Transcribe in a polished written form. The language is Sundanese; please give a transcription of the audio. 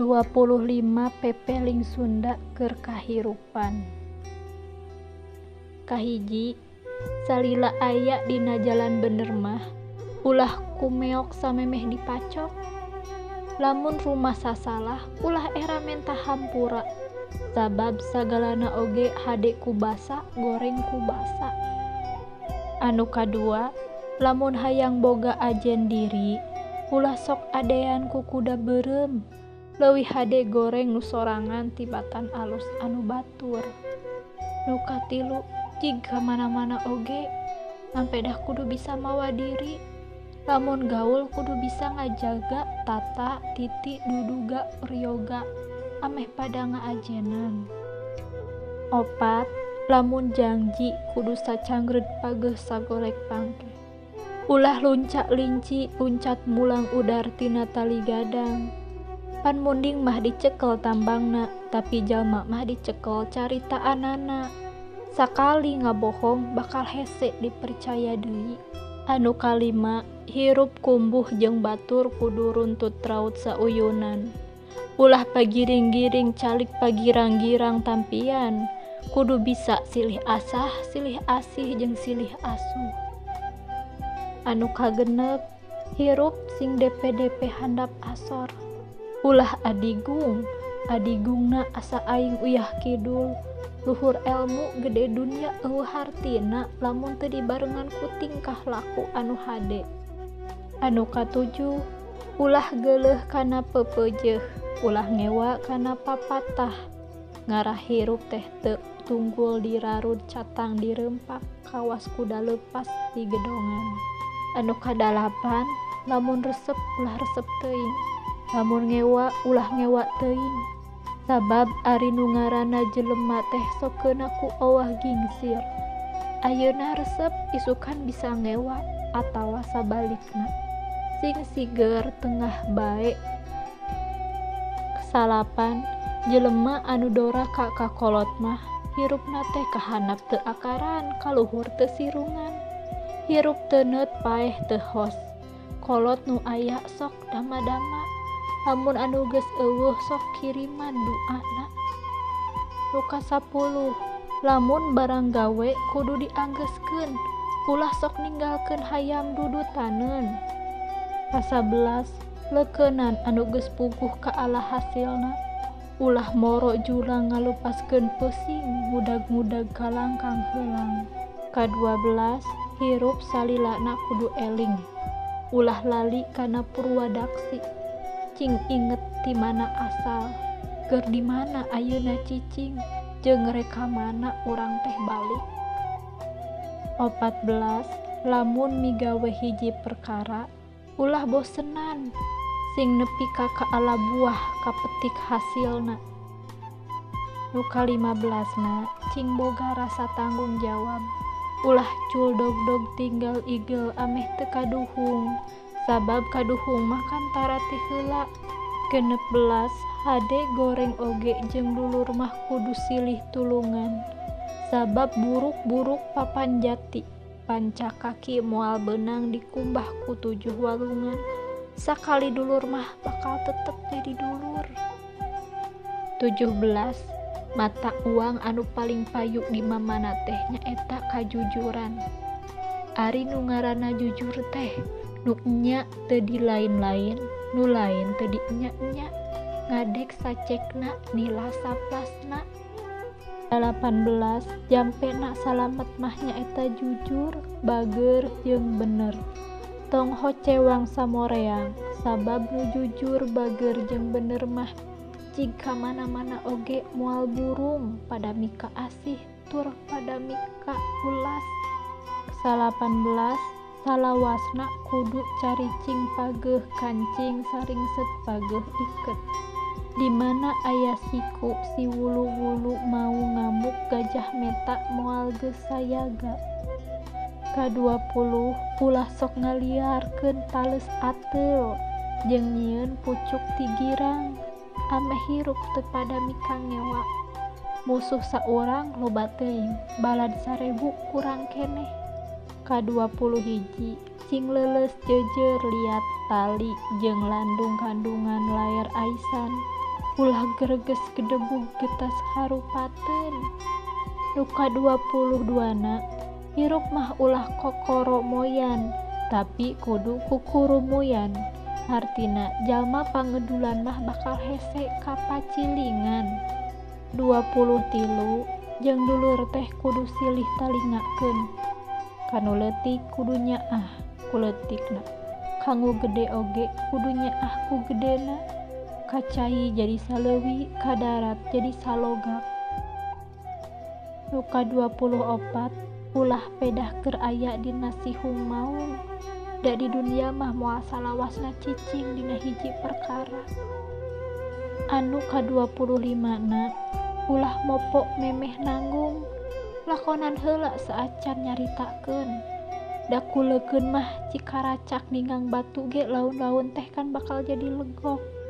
25 Pepeling Sunda keur kahirupan. Kahiji, salila aya dina jalan bener mah ulah kumeok samemeh dipacok. Lamun rumasa salah ulah era menta hampura, sabab sagalana oge hade ku basa goreng ku basa. Anu kadua, lamun hayang boga ajen diri ulah sok adean ku kuda beureum, leuwih hade goreng nu sorangan tibatan alus anu batur. Nu katilu, jig ka mana-mana oge nampedah kudu bisa mawa diri. Lamun gaul kudu bisa ngajaga tata titi duduga prayoga ameh pada ngaajenan. Opat, lamun jangji kudu sacangreud pageuh sagolek pangkeh. Ulah luncak linci luncat mulang udar tina tali gadang. Pan munding mah dicekel tambangna, tapi jalma mah dicekel caritaanana. Sakali ngabohong bakal hese dipercaya deui. Anu kalima, hirup kumbuh jeung batur kudu runtut raut sauyunan. Ulah pagiring-giring calik pagirang-girang tampian, kudu bisa silih asah, silih asih jeung silih asuh. Anu kagenep, hirup sing DPDP handap asor. Ulah adigung, adigungna asa aing uyah kidul. Luhur elmu gede dunya eueuh hartina lamun teu dibarengan ku tingkah laku anu hade. Anu katujuh, ulah geuleuh kana pepeujeuh, ulah ngewa kana papatah. Ngarah hirup teh teu tunggul dirarud catang dirempak kawas kuda leupas di gedongan. Anu kadalapan, lamun resep ulah resep teuing, lamun ngewa ulah ngewa teuing. Sabab ari nu ngaranna jelema teh sok keuna ku owah gingsir. Ayeuna resep isukan bisa ngewa atawa sabalikna. Sing siger tengah bae. Salapan, jelema anu doraka ka kolot mah hirupna teh kahandap teu akaran, kaluhur teu sirungan. Hirup teu neut paeh teu hos. Kolot nu aya sok dama-dama. Lamun anu geus eueuh sok kiriman duana. Nu kasapuluh, lamun barang gawe kudu dianggeuskeun, ulah sok ninggalkeun hayam dudutaneun. Kasabelas, leukeunan anu geus puguh ka ala hasilna, ulah moro jurang ngalupaskeun peusing ngudag-ngudag kalangkang heulang. Kadua belas, hirup salilana kudu eling, ulah lali kana purwadaksi. Cing inget ti mana asal, keur di mana ayeuna cicing, jeung rek ka mana urang teh balik. 14, lamun migawe hiji perkara ulah bosenan, sing nepi ka kaala buah kapetik hasilna. Nu ka-15na, cing boga rasa tanggung jawab, ulah cul dog-dog tinggal igel ameh teu kaduhung, sabab kaduhung mah kan tarati heula. 16, hade goreng oge jeung dulur mah kudu silih tulungan, sabab buruk-buruk papan jati, panca kaki moal beunang dikumbah ku 7 walungan. Sakali dulur mah bakal tetep jadi dulur. 17, mata uang anu paling payu di mamana teh nyaeta kajujuran. Ari nu ngaranna jujur teh nu enya teu di lain-lain, nu lain teu di enya-enya, ngadek sacekna nila saplasna. 18, jampena salamet mah nyaeta jujur, bager jeung bener. Tong hocewang samoreang, sabab nu jujur, bager jeung bener mah jig ka mana-mana oge moal burung, pada mika asih tur pada mika ulas. 19, salawasna kudu caricing pageuh kancing saringset pageuh iket. Di mana aya siku si wulu-wulu mau ngamuk gajah meta moal geus sayaga. Ka-20, ulah sok ngaliarkeun taleus ateul jeung nyieun pucuk ti girang, ameh hirup teu pada mika ngewa. Musuh saurang loba teuing, balad 1000 kurang keneh. Ka-21, cing leuleus jeujeur liat tali jeung landung kandungan layar aisan. Ulah greges gedebug getas harupateun. Nu ka-22 na, hirup mah ulah kokoromoyan tapi kudu kukurumuyan. Hartina jalma pangedulan mah bakal hese kapacilingan. 23 jeung dulur teh kudu silih talingakeun. Kanu leutik kudu nyaah ku leutikna, kanu gede oge kudu nyaah ku gedena. Ka cai jadi saleuwi, ka darat jadi salogak. Nu ka-24 ulah pedah keur aya dina sihung maung. Da di dunia mah moal salawasna cicing dina hiji perkara. Anu ka-25 na, ulah mopo memeh nanggung. Lakonan heula saacan nyaritakeun. Da kuleukeun mah cikaracak ninggang batu ge laun-laun teh kan bakal jadi legok.